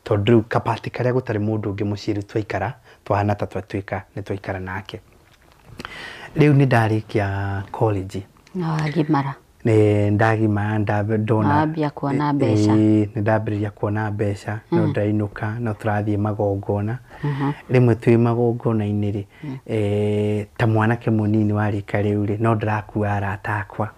Tondũ rĩu kapati karĩa gũtarĩ mũndũ ũngĩ mũciĩ rĩu twaikara twahana ta twatuĩka nĩ twaikara nake. Rĩu nĩ ndarĩkia college. Na wagimara. Nĩ ndagimara ndona. Wambia kuona mbeca. Ĩĩ, nĩ ndambĩrĩria kuona mbeca no ndĩrainũka no tũrathiĩ magongona. Rĩmwe twĩ magongona-inĩ rĩ, ta mwanake mũnini wa rika rĩu rĩ, no ndĩrakua arata akwa.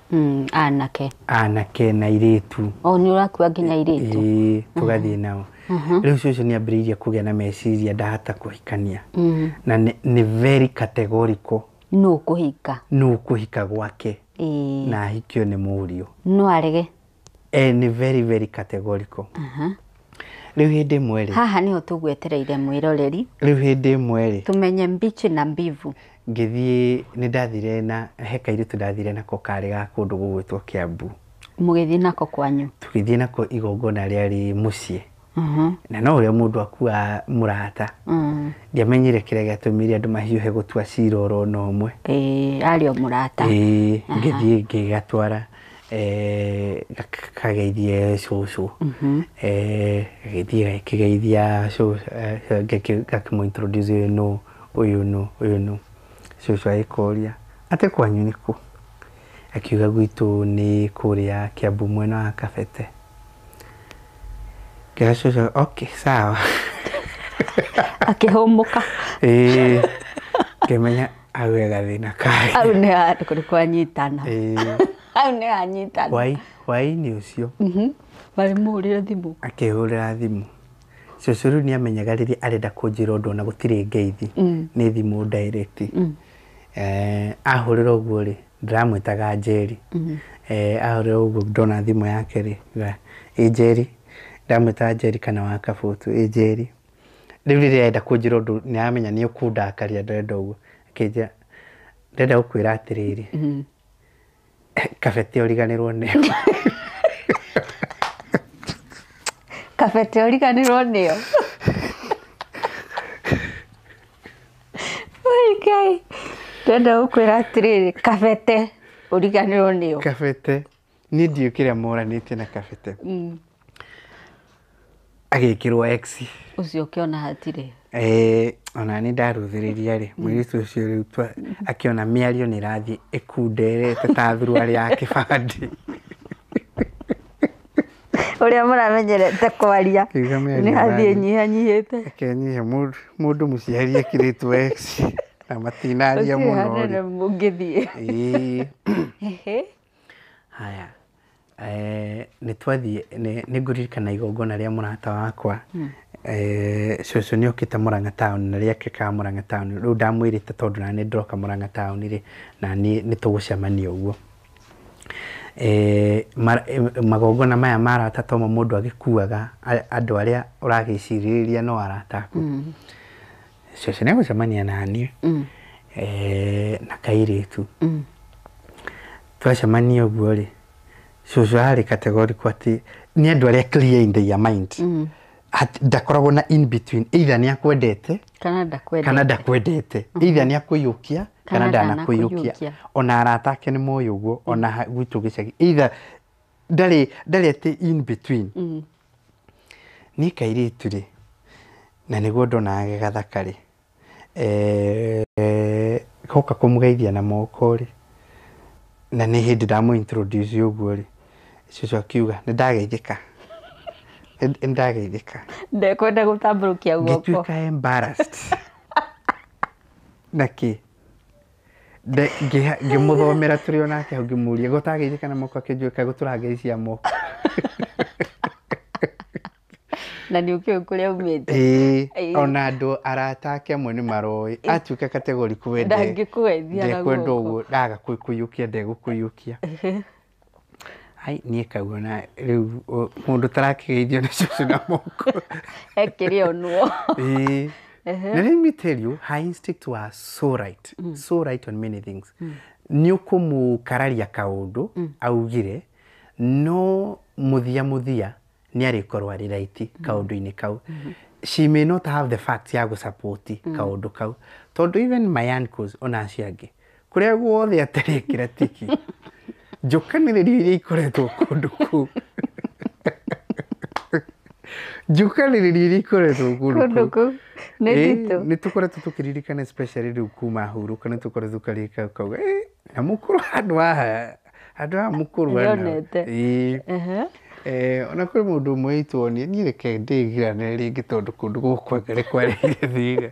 Anake. Anake na airĩtu. O nĩ ũrakua nginya airĩtu. Ĩĩ, tũgathiĩ nao. Rĩu cũcũ nĩ ambĩrĩirie kũgĩa na meciria ndahota kũhikania. Na nĩ very categorical. Nũ kũhika? Nũ kũhika gwake. Na ahikio nĩ mũriũ. No arege. Nĩ very very categorical. Rĩu hĩndĩ ĩmwe rĩ. Haha nĩho tũgwetereire mwĩroreri. Rĩu hĩndĩ ĩmwe rĩ. Tũmenye mbichi na mbivu. Ngĩthiĩ, nĩ ndathire na, he kairĩtu ndathire nako karĩ ga kũndũ gũgwĩtwo Kiambu. Mũgĩthiĩ nako kwanyu? Tũgĩthiĩ nako igongona rĩarĩ mũciĩ. Na no ũrĩa mũndũ akuaga mũrata. Ndiamenyire kĩrĩa gĩatũmire andũ mahiũhe gũtua cira oro na ũmwe. Arĩ o mũrata. Ngĩthiĩ ngĩgatwara, kageithie cũcũ. Gagĩthiĩ gakĩgeithia cũcũ, gakĩmũ introduce ũyũ nũ, ũyũ nũ, ũyũ nũ. Cũcũ agĩkoria, atĩ kwanyu nĩ kũ? Akiuga gwitũ nĩ kũrĩa Kiambu mwena wa Kabete. Ngĩra cũcũ, okay, sawa. Akĩhũmũka. Ngĩmenya hau he gathĩna kangĩ. Hau nĩ handũ kũrĩ kwanyitana. Hau nĩ hanyitana. Hwaĩ-inĩ ũcio. Marĩmũhũrĩra thimũ. Akĩhũrĩra thimũ. Cũcũ rĩu nĩ amenyaga rĩrĩa arenda kũnjĩra ũndũ ona gũtirĩ ngeithi. Nĩ thimũ direct. Ahũrĩra ũguo rĩ, ndĩramwĩtaga Njeri. Ahũrĩra ũguo ndona thimũ yake rĩ, ĩ Njeri, ndamwĩtaga Njeri kana wa Kabũtũ, ĩ Njeri. Rĩu rĩrĩa arenda kũnjĩra ũndũ nĩ aramenya nĩ ũkũndakaria ndĩrenda ũguo. Akĩnjĩra, ndĩrenda gũkwĩra atĩrĩrĩ, Kabete ũriganĩrwo nĩyo. Kabete ũriganĩrwo nĩyo. Oi Ngai. Ndĩrenda gũkwĩra atĩrĩrĩ, Kabete ũriganĩrwo nĩyo. Kabete. Niĩ ndiũĩ kĩrĩa moranĩtie na Kabete. Agĩkĩrwo X. Ũcio ũkĩona hatirĩ. Ona nĩ ndarũthĩrĩria rĩ, mũirĩtu ũcio rĩu akĩona mĩario nĩ ĩrathiĩ ĩkunderete ta thuruarĩ ya kĩbandĩ. Ũrĩa mũramenyerete kwaria. Akiuga mĩario Nĩ hathiĩ ĩrathiĩ. nyihanyihĩte. Akenyihia mũndũ mũciari ekĩrĩtwo X na matinaria Gũtirĩ mũno hanene rĩ. mũngĩthiĩ. Haya. Nĩ twathiĩ, nĩ ngũririkana igongona rĩa mũrata wakwa. Cũcũ nĩ okĩte Murang'a town na rĩekĩkaga Murang'a town. Rĩu ndamwĩrĩte tondũ na nĩ ndĩroka Murang'a town rĩ, na niĩ nĩ tũgũcemania ũguo. Magongona maya ma arata to mo mũndũ agĩkuaga andũ arĩa ũragĩcirĩrĩria no arata aku. Cũcũ nĩ egũcemania na niĩ, na kairĩtu. Twacemania ũguo rĩ, cũcũ arĩ categorical atĩ nĩ andũ arĩa clear in their mind. Ndakoragwo na in between, either nĩ akwendete Kana ndakwendete. kana ndakwendete. Either nĩ akũiyũkia kana Kana ndanakũiyũkia. ndanakũiyũkia. Ona arata ake nĩ moĩ ũguo, ona gwitũ gĩcagi. Either ndarĩ atĩ in between. Niĩ kairĩtu rĩ, na nĩguo ndonaga ge gathaka rĩ, goka kũmũgeithia na moko rĩ, na nĩ hĩndĩ ndamũ introduce ũguo rĩ, cũcũ akiuga nĩ ndageithĩka. Nĩ ndageithĩka. Ndekwenda gũtambũrũkia guoko. Ngĩtuĩka embarrassed. Naki? Ngĩmũthomera tũrĩ o nake hau ngĩmũria, gũtageithĩka na moko akĩnjũĩ kaĩ gũtũrageithia cia moko. Na nĩ ũkĩũĩ kũrĩa umĩte. Ona andũ arata ake amwe nĩ maroĩ. Atuĩka category kwende. Ndangĩkũgeithia na Ndekwenda guoko. ũguo, ndaga kũiyũkia, ndegũkũiyũkia. Ai, niĩ kaguo na rĩu mũndũ tarakĩgeithio nĩ cũcũ na moko. Ekĩrĩ onwo. Na let me tell you, her instinct was so right. So right on many things. Nĩ ũkũmũkararia kaũndũ, augire, no mũthia mũthia nĩ arĩkorwo arĩ right kaũndũ-inĩ kau. She may not have the facts ya gũsupport kaũndũ kau. Tondũ even my uncles ona acio angĩ, kũrĩa guothe atarĩkĩra tiki, njũkanĩrĩrio iria ikoretwo kũndũ kũu. Njũkanĩrĩria iria ikoretwo kũndũ kũu nĩ nditũ. Nĩ tũkoretwo tũkĩririkana especially rĩu kuma hurũka, nĩ tũkoretwo tũkaririkana ũkauga na mũkũrũ handũ haha, handũ haha mũkũrũ ana." Nĩonete. Ĩĩ. Ehe. Ona kwĩ mũndũ ũmwe witũ onire niĩ reke ndĩgirane rĩngĩ tondũ kũndũ gũkũ anga nĩ kwarĩire thĩna.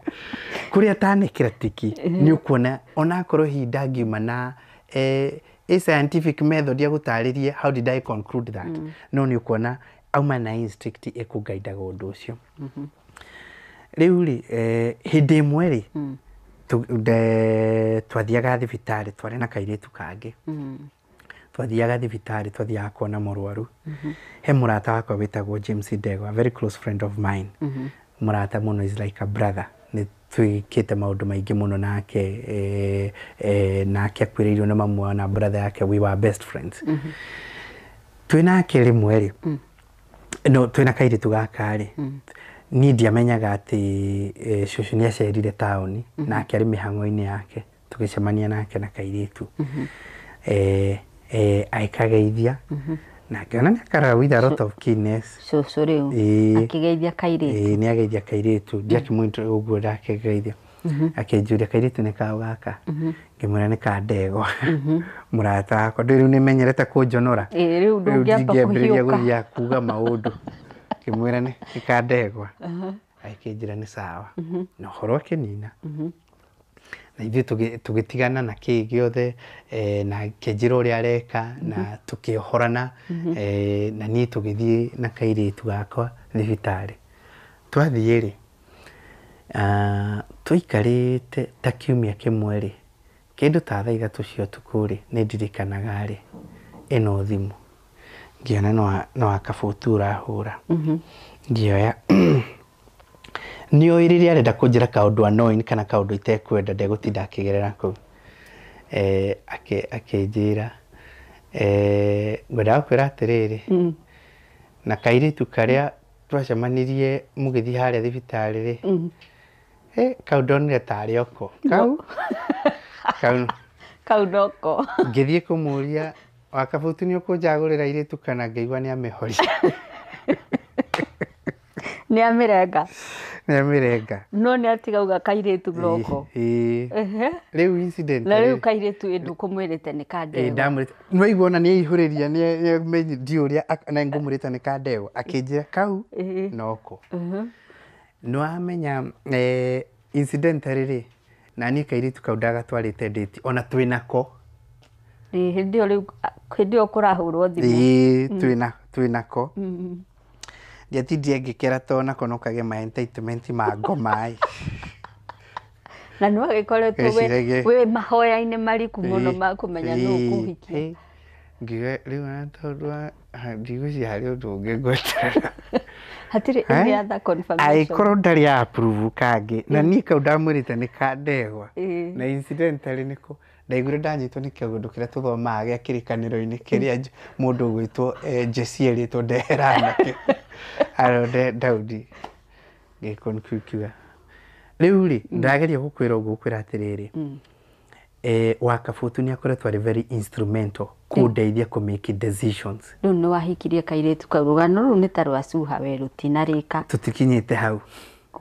Kũrĩa atanekĩra tiki nĩ ũkuona onakorwo hihi ndangiuma na a scientific method ya gũtarĩria how did I conclude that, no nĩ ũkuona auma na instinct ĩkũngaidaga ũndũ ũcio. Rĩu rĩ, hĩndĩ ĩmwe rĩ, twathiaga thibitarĩ, twarĩ na kairĩtu kangĩ, twathiaga thibitarĩ, twathiaga kuona mũrwaru. He mũrata wakwa wĩtagwo James Ndegwa, a very close friend of mine, mũrata mũno, is like a brother. Nĩ twĩkĩte maũndũ maingĩ mũno nake, nake akuĩrĩirwo nĩ mamu wao na brother yake, we were best friends. Twĩ nake rĩmwe rĩ, no twĩna kairĩtu gaka rĩ, niĩ ndiamenyaga atĩ cũcũ nĩ acerire taũni, nake arĩ mĩhang'o-inĩ yake. Tũgĩcemania nake na kairĩtu, agĩkageithia na ngĩona nĩ akara with a lot of keenness. Cũcũ rĩu Ĩĩ. akĩgeithia kairĩtu. Ĩĩ, nĩ ageithia kairĩtu, ndiakĩmwĩta ũguo, ndakĩgeithia, akĩnjũria kairĩtu nĩ kaũ gaka, ngĩmwĩra nĩ ka Ndegwa, mũrata wakwa. Ndũĩ rĩu nĩ menyerete kũnjonora. Ĩĩ, rĩu Rĩu ndũngĩamba ndingĩambĩrĩria kũhiũka. gũthiaga kuga maũndũ. Ngĩmwĩra nĩ ka Ndegwa, agĩkĩnjĩra nĩ sawa na ũhoro ũkĩnina, na ithuĩ tũgĩtigana na kĩ gĩothe, na akĩnjĩra ũrĩa areka na tũkĩohorana, na niĩ tũgĩthiĩ na kairĩtu gakwa thibitarĩ. Twathiĩ rĩ, tũikarĩte ta kiumia kĩmwe rĩ, kĩndũ ta thaa 3 cia ũtukũ rĩ, nĩ ndirikanaga rĩ, ĩno thimũ ngĩona no wa Kabutu ũrahũra. Ngĩoya, nĩoĩ rĩrĩa arenda kũnjĩra kaũndũ annoying kana kaũndũ itekwenda, ndegũtinda akĩgerera kũu. Akĩnjĩra, ngwendaga gũkwĩra atĩrĩrĩ, na kairĩtu karĩa twacemanirie mũgĩthiĩ harĩa thibitarĩ rĩ, kau ndonire tarĩ oko kau kau. Kau noko. Ngĩthiĩ kũmũria, "Wakabutu, nĩ ũkũnjagũrĩra airĩtu kana?" Ngĩigua nĩ amĩhoria. Nĩ amĩrenga. Nĩ amĩrenga. No nĩ atigauga kairĩtu noko. Ĩĩ. Ehe. Rĩu incident Na rĩu rĩ, kairĩtu ĩ ndũkũmwĩrĩte nĩ ka Ndegwa. Ndamwĩrĩte, nĩwaigua ona nĩ aihũrĩria, nĩ ndiũ ũrĩa na ngũmwĩrĩte nĩ ka Ndegwa, akĩnjĩra kau noko. Nĩwamenya, incidentally rĩ, na niĩ kairĩtu kau ndagatwarĩte date ona twĩnako. Ĩĩ, hĩndĩ ĩyo rĩu, hĩndĩ ĩyo kũrahũrwo thimũ. Ĩĩ, twĩnako. Ndiatindire ngĩkera to nako no kagĩe ma entitlement ma ngoma ĩ. Na nĩ wagĩkoretwo wĩ Ngeciragia- wĩ mahoya-inĩ mariku mũno ma kũmenya nũ ũkũhikia. Ngiuga rĩu ona tondũ ndigwĩciria harĩ ũndũ ũngĩ ngweterera. Hatirĩ any other confirmation. Angĩkorwo ndarĩ approve kangĩ na niĩ kau ndamwĩrĩte nĩ ka Ndegwa. Na incidentally nĩko ndaiguire ndanyitwo nĩ kĩũndũ kĩrĩa tũthomaga gĩa kĩrĩkanĩro-inĩ kĩrĩa mũndũ ũgwĩtwo Jesse erĩtwo ndehera nakĩo aronde Daudi, ngĩconclude rĩu rĩ, ndageria gũkwĩra ũguo, gũkwĩra atĩrĩrĩ, Wakabutu nĩ akoretwo arĩ very instrumental kũndeithia kũ make decisions. Rĩu nĩ wahikirie kairĩtu kau. Rũgano rũu nĩ ta rwa cuha we, rũtinarĩka. Tũtikinyĩte hau.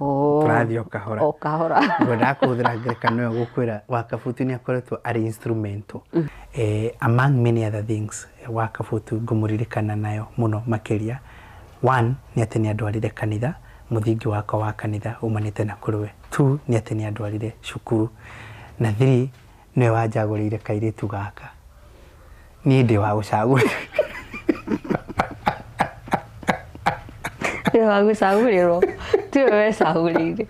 Oh. Tũrathiĩ o kahora. O kahora. Ngwendaga kũhũthĩra ngerekano ĩyo gũkwĩra Wakabutu nĩ akoretwo arĩ instrumental, among many other things. Wakabutu ngũmũririkana nayo mũno makĩria, one nĩ atĩ nĩ andwarire kanitha, mũthingi wakwa wa kanitha umanĩte na kũrĩ we. Two nĩ atĩ nĩ andwarire cukuru, na three nĩwe wanjagũrĩire kairĩtu gaka. Niĩ ndĩ wa gũcagũrĩra. Nĩ wa gũcagũrĩrwo, tiwe wecagũrĩire.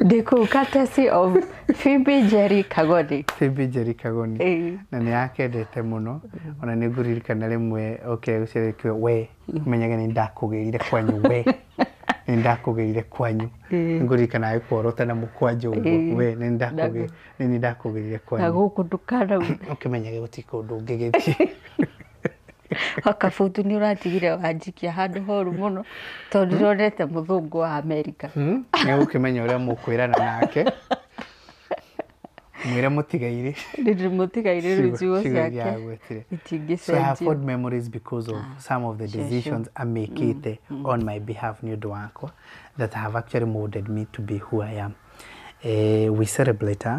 Ndĩ kũu courtesy of Phoebe Jerry Kagoni. Phoebe Jerry Kagoni. Na nĩ akendete mũno. Ona nĩ ngũririkana rĩmwe okire gũcerekio, we menyage nĩ ndakũgĩrire kwanyu, we nĩ ndakũgĩrire kwanyu. Nĩ ngũririkana agĩkworota na mũkwanja ũguo, we nĩ ndakũgĩrire na kwanyu. Gũkũ ndũkanaume. Ũkĩmenyage gũtirĩ kũndũ ũngĩgĩthiĩ. Wakabutu, nĩ ũratigire wanjikia handũ horu mũno tondũ ndĩronete mũthũngũ wa Amerika. Nĩ ũkĩmenya ũrĩa mũkwĩrana nake. Mwĩre mũtigairĩ. Ndĩ mũtigairĩ rĩu ciugo Ciugo iria ciake agwetire. So I have itingĩcenjio. fond memories because of some of the decisions amekĩte on my behalf, nĩ ũndũ wakwa, that have actually molded me to be who I am. We celebrate her.